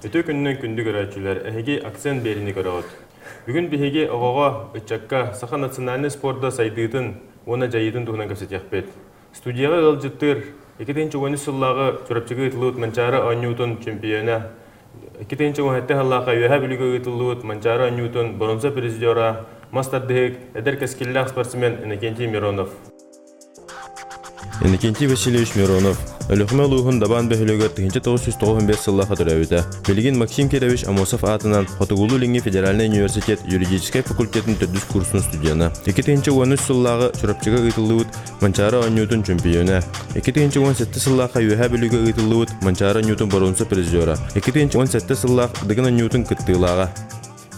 Үтүө күнүнэн күндү көрөөччүлэр, эһиги акцент биэриини көрөҕүт. Бүгүн биһиги оҕоҕо, ыччакка саха национальнай спорда сайдыытын уонна дьайыытын туһунан кэпсэтиэхпит. Студияҕа ыалдьыттыыр 2013 сыллааҕы Чурапчыга ыытыллыбыт Манчаары оонньуутун чемпиона, 2017 сыллаахха Үөһээ Бүлүүгэ ыытыллыбыт Манчаары оонньуутун боруонса призера, мас тардыһык, эдэр кэскиллээх спортсмен Иннокентий Миронов. Иннокентий Васильевич Миронов, Өлүөхүмэ улууһун Дабаан бөһүөлэгэр 1995 сыллаахха төрөөбүтэ. Билигин Максим Кирович Аммосов аатынан Хотугулуу-Илиҥҥи федеральнай университет юридическай факультетын төрдүс курсун студена. 2013 сыллааҕы Чурапчыга ыытыллыбыт Манчаары оонньуутун чөмпүйүөнэ. 2017 сыллаахха Үөһээ Бүлүүгэ ыытыллыбыт Манчаары оонньуутун боруонса призера. 2017 сыллаах Дыгын оонньуутун кыттыылааҕа.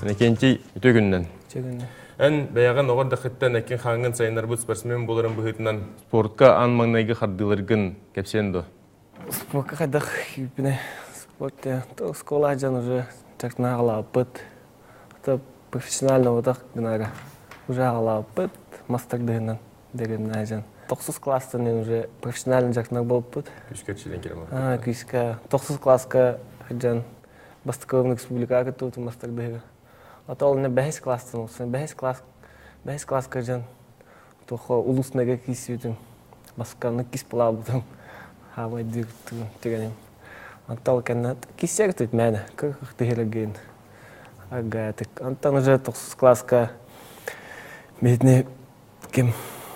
Иннокентий, үтүө күнүнэн. Үтүө күнүнэн. Эн бэйэҕин оҕо эрдэххиттэн эккин-хааҥҥын сайыннарбыт спортсмен буоларын быһыытынан спортка аан маҥнайгы хардыыларгын кэпсиэн дуо? Спортка хайдах киирбинэ спорт оскуола дьон уже дьарыктанаҕалаабыт. Это профессионально отах гынара уже аҕалаабыт мастардыһынан дэгэннээ дьон. Тохсус класстан мен уже профессионально дьарыктанар буолбут. Күүскэ эрчиллэн киирэн Күүскэ. Тохсус класска дьон бастакы республикаҕа кыттыбытым мастардыһыга. Ото ол бэһис класстан олсон бэһис класс бэһис класска дьон туохха улуснайга киирсибитим басканы кис булаабытым хаамайдыы түгэним антал кэннэ киссиэг тут мээнэ кых тыһырагын агатык антан уже тохсус класска битини ким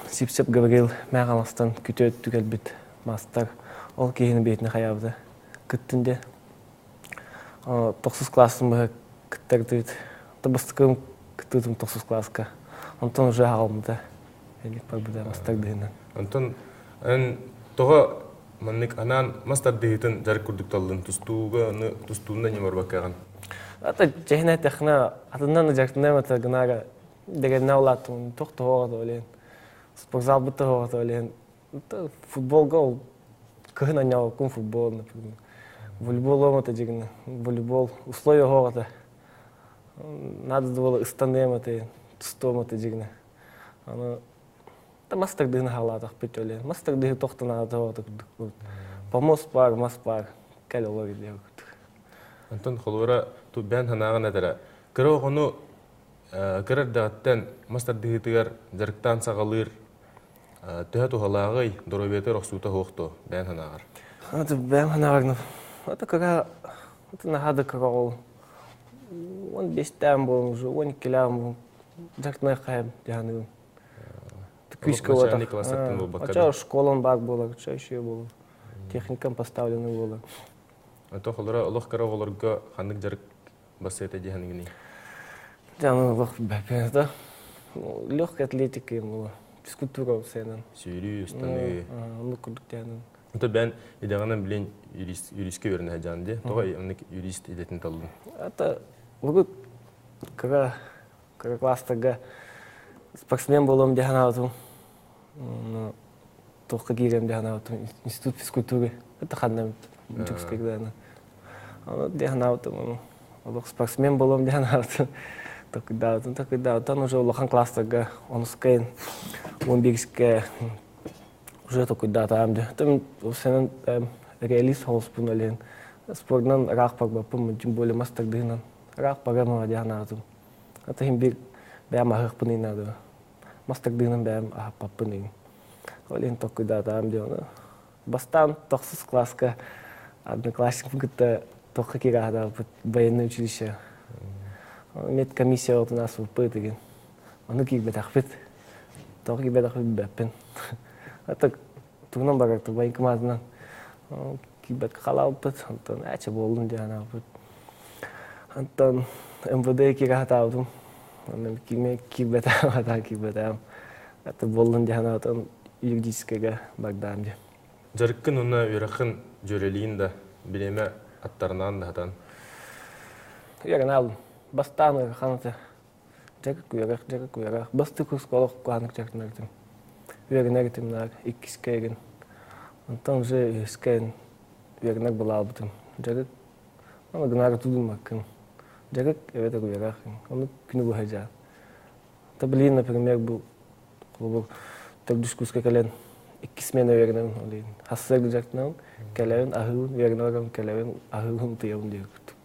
Сипсеп Гаврил мээҕаластан күтүөт түгэлбит мастар ол киһини бэйэтин хайаабыта кыттын де тохсус классын быһа кыттардыбыт бастакым кыттыытым тохсус класска онтон уже аҕалбыта элик барбыта мас тардыһынан Онтон эн тоҕо маннык анаан мас тардыһыытын дьарык курдук таллын тустууга аны тустуунна ньым барбаккаҕын ата чэһинэ тэхна атыннан дьарыктаныам ата гынаага дэгэннэ улааттым туох тоһоҕо олен спортзалбыт тоһоҕо олен футболга ол кыһын анньаҕыккын футбол например волейбол ата дьигин волейбол условия оһоҕото надо было ыстаныам ата тустуом ата дьигинэ аны мас тардыһын хаалаатахпыт оле мас тардыһы тохтонаата курдук помост бар мас бар кэл олор илиэ курдук Онтон холура туббээн санааҕын этэрэ кыра оҕону кыра эрдэҕиттэн мас тардыһыытыгар дьарыктаан саҕалыыр төһө туһалааҕый, доруобуйатыгар охсуута суох дуо бэйэн санааҕар? Это бэйэм санааҕар это кыра это наһаа да кыра ол 15-тээн буолан уже 12-лээн буолан дьарыктанар хайам дьаһаныгым күүскэ начальный класстан буолбакка Оча школам бар буолар, ча еще буолар. Техникам поставлены буолар. Ото холоро олох кыра оҕолорго ханнык дьарык бассыата диэханыгыный? Дьаны олох бэпэ да. Легкая атлетика им была. Физкультура сенен. Сүүрүү, ыстаныы. Оннук курдук диэнин. Ото бэн идэҕинэн билин юрист юристке үөрэнэ сылдьаҕын дии. Тоҕо оннук юрист идэтин таллыҥ? Это урут кыра кыра класстарга спортсмен буолуом дии санаабытым. Туохха киириэм дии санаабытым. Институт физкультуры. Это ханна Дьокуускайга Ону дии санаабытым. Олох спортсмен буолуом дии санаабытым. Токуйдаабытым, токуйдаабытым. Уже улахан класстарга онускайын 11-ке уже токуйдаатаам дии. Тым сенен реалист соҕуспун олен спордунан ыраах барбаппын, тем более мас тардыһынан ыраах барамаҕа дии санаабытым. Это иһин биир бэйэм аһыахпын ыйнаадыга. Мас тардыһынан бэйэм аһаппаппын ыйын. Ол иһин токуйдаатаам дии ону. Бастаан тохсус класска одноклассникпын кытта туохха киирээхтээхпит военное училище. Медкомиссия отун ааспыппыт деген. Ону киирбэтэхпит. Тоҕо киирбэтэхпит билбэппин. Это тугунан барар военкоматынан киирбэккэ халаабыппыт. Онтон ээчэ буоллун диэн анаабыт. Онтон МВД киирэ сатаабытым. Онон киирбэтэҕим, хатаан киирбэтэҕим. Это буоллун диэн анаабытым юридическайга бардаам диэн. Дьарыккын уонна үөрэххин дьүөрэлиин да, бириэмэ аттарынаан да сатаан. Үөрэнэ алым. Бастаан ыарахан этэ. Дьарык үөрэх, дьарык үөрэх. Бастакы оскуола куһаҕаннык дьарыктанар этим. Үөрэнэр этим наар иккискэ игин. Онтон уже үһүскэ үөрэнэр былаабытым. Дьарык аны гынаары тудуммаккын. Дьарык эбэтэр үөрэх. Ону күнү быһа дьаат. Та блин, например, бу Холобур, төрдүс курска кэлэн икки смена үөрэнэбин ол иһин. Хассыар дьарыктанабын, кэлэбин, аһыыбын, үөрэнэ барабын, кэлэбин, аһыыбын, утуйабын диир курдук.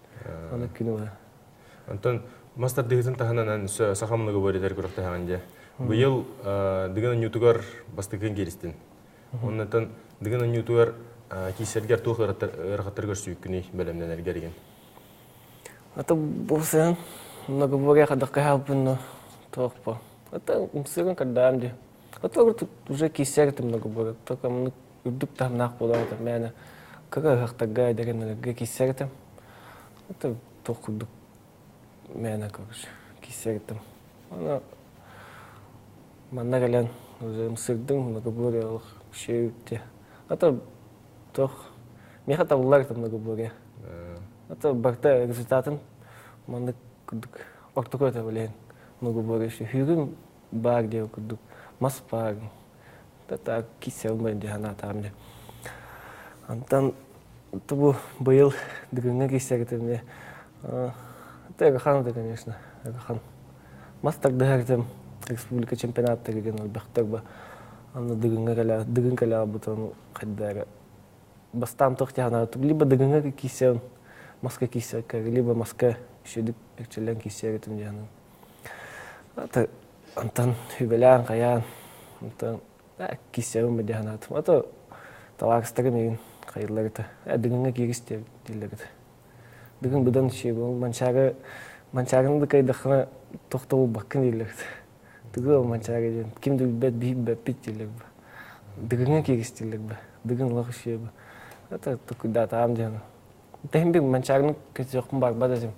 Аны күнү быһа. Онтон мас тардыһыытын таһынан саха многоборьетар күрэхтэһэҕин дьэ. Быйыл Дыгын оонньуутугар бастакыгын кииристин. Оннуттан Дыгын оонньуутугар киирсэргэр туох ыарахаттары көрсүбүккүнүй бэлэмнэнэргэр игин? Это бу сыһын многоборье хадакка туох по. Это умсыгын кардаам ди. Это уже киирсэр этим многоборье. Только үрдүк таһымнаах буолар этим. Мээнэ кыра ыһыахтарга эдэриннэргэ киирсэр этим. Это туох курдук мээнэ короче киирсэр этим. Аны манна кэлэн уже ымсырдым многоборье олох үчүгэй Это туох миэхэ табыллар этим многоборье. Это барыта результатын маннык курдук ортоку этэ билиһин многоборье Хүүгүм баар диэн курдук мас баар так киирсэбин дии санаатаҕым дии. Онтон бу быйыл Дыгыҥҥа киирсэритим дии. Это ыарахан да, конечно, ыарахан. Мас тардыһар этим республика чемпионаттарыгар элбэхтэр ба. Аны Дыгыҥҥа кэлэ Дыгын кэлэ албытын хайда эрэ бастаан туох дии санаабытым либо Дыгыҥҥа киирсэбин маска киирсэркэ либо маска үчүгэйдик эрчиллэн киирсэр этим дии саныыбын. Онтон үбэлээн хайаан онтон киирсэбин дии санаатым. А то табаарыстарым игин хайыллар этэ. Дыгыҥҥа киирис дииллэр этэ. Дыгын быдан үчүгэй манчаары манчаарыны да кыайдаххына тохтобулбаккын дииллэр этэ. Тыгы ол манчаары диэн ким да билбэт биһи билбэппит дииллэр бу. Дыгыҥҥа киирис дииллэр бу. Дыгын олох үчүгэй бу. Это токуйдаатаҕым диэн. Тэһин бир манчаарыны көтүөхпүн барбат этим.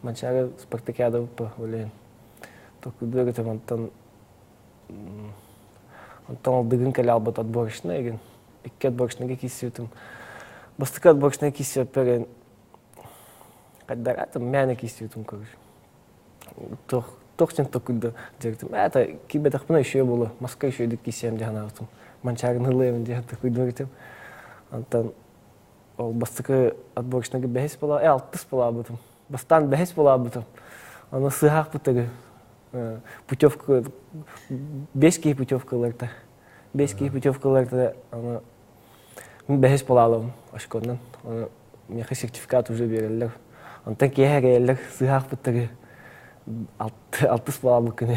Манчаары спартакиада бу ол Токуйдуо этим онтон онтон ол Дыгын кэлэ албат отборочнай игин икки отборочнайга киирсибитим. Бастакы отборочнай киирсибиппэр хайдах атым мээнэ киирсибитим короче. Туох туох дьон токуйда дьарыктым. Это киирбэтэхпинэ үчүгэй буолуо. Москва үчүгэйдик киирсиэм дии санаабытым. Манчаарыны ылыам диэн токуйдуо этим. Онтон ол бастакы отборочнайга бэһис буола, алтыс буолаабытым. Бастаан бэһис буолаабытым. Аны сыһаахпытыгы путевка бес киһи путевка ыларта. Бес киһи путевка ыларта аны бэһис буолаалым очконнан. Аны миэхэ сертификат уже биэрэллэр. Онтон киэһэ кэлэллэр сыһаахпытыгы алтыс буолаабыт күнү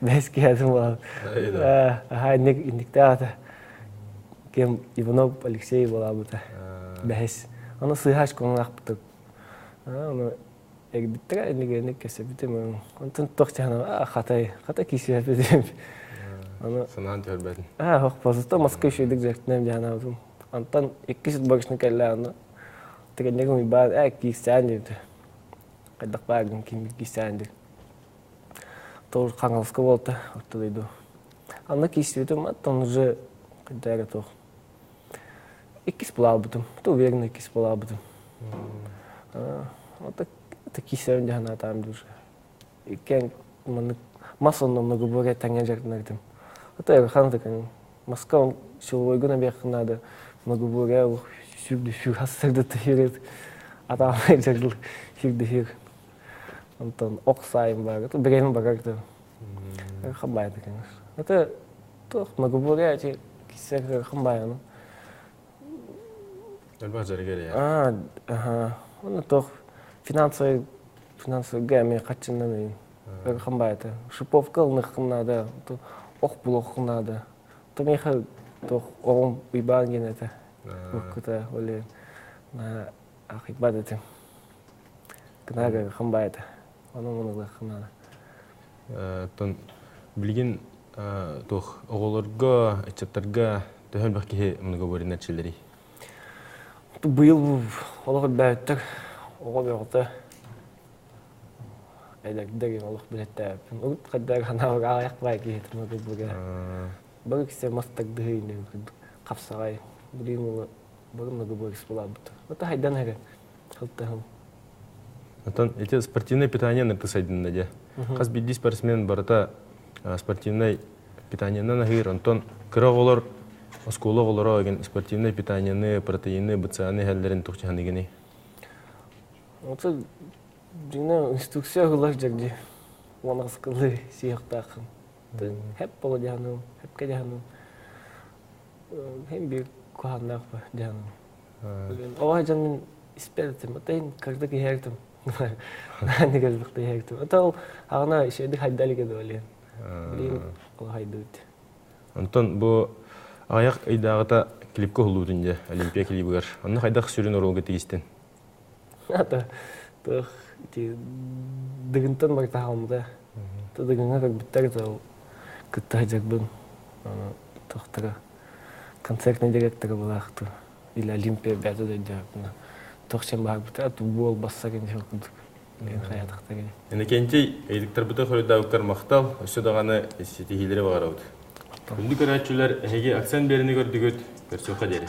бэһис киһи буолаабыт. Аха инник инниктээх этэ. Кем Иванов Алексей буолаабыта. Бэһис. Аны сыыһа очконун аахпытык. Аны эрбиттэрэ инник кэсэбитим. Онтон туох чаһына хатай хата киисибэппитим. Аны санаан түһэрбэтин. Аа, хох позито Москва үчүгэйдик дьарыктанам дьаһанаабытым. Антон иккис отборочный кэллэ аны тигэннэгим уйбаан ээ киирсээн диэбитэ. Хайдах бааргын ким киирсээн диир. Тор Хаҥаласка буолта орто дойду. Анна киирсибитим, оттон уже хайда эрэ туох. Иккис булаабытым. То уверенно иккис булаабытым. Вот это киирсэбин дьаһанаатаам душа. Иккиэн маннык мас онно губуга тэҥҥэ дьарыктанар Это ыарахан такая. Москва силовойгун абиаххын наада многоборье сүрдү сүр хассарды тыһырыт атаамай дьарыл сүрдү Онтон ох сайын баар, бирэм барар да. Хабайда, конечно. Это туох многоборье эти киссер хамбайаны. Элбэх дьарыгар А, ага. Оны туох финансовый финансовый эмиэ хаччыннан хамбайта. Шиповка ылыныххын наада, ох булуоххун наада. То миэхэ туох оҕом Уйбаан диэн этэ. Уруккута ол на ахыйбат этим. Кынага хамбайта. Ону мунулыаххын наада. Оттон билигин туох оҕолорго, ыччаттарга төһө элбэх киһи многоборье эрчиллэрий? Быйыл олох элбээбиттэр. Оҕо бөҕөтө эдэрдэр олох билэттээбиппин. Урут хайдах ханаабыга аҕыйах баай киһи многоборье. Бары кисе мас тардыһыы курдук хапсаҕай. Билигин ула бары многоборье буолаабыт. Это хайдан эрэ халтаһым. Оттон ити спортивное питание нырты сайдынна дьэ. Хас биирдии спортсмен барыта спортивнай питаниенан аһыыр. Онтон кыра оҕолор, оскуола оҕолоро эгин спортивное питаниены, протеины, БЦАны иһэллэрин туох дьаһаныгыный? Это дьиҥэ инструкция ылар дьэрди. Уон аскылы сиэхтааххын. Хэп боло дьаһаным, хэпкэ дьаһаным. Хем бир куһааннаах ба дьаһаным. Оҕо дьон мин испэт этим, отын кырдык иһэртим. Нааны кэлбихте иһэртим. Ата ол аҕана ишеди хайдалиге долен. Билин ол хайдыбыт. Онтон бу аҕыйах ыйдааҕыта клипка уһуллубутун дьэ, Олимпия клибигэр. Онно хайдах сүрүн оруолга тигистин? Ата туох ити дыгынтан барта хаалмыта. Дыгыҥа көрбүттэр да ол кытта сылдьарбын тохтара концертный директора булаахту или Олимпия бэйэтэ да өйдөөбүппүн туох сен баарбыта буол басса кэннэ курдук билин хайатахтар. Иннокентий, ыйытыктарбыты хоруйдаабыккар махтал, өссө даҕаны ситиһиилэри баҕарабыт. Күндү көрөөччүлэр, эһиги акцент биэрэни көрдүгүт, көрсүөххэ диэри.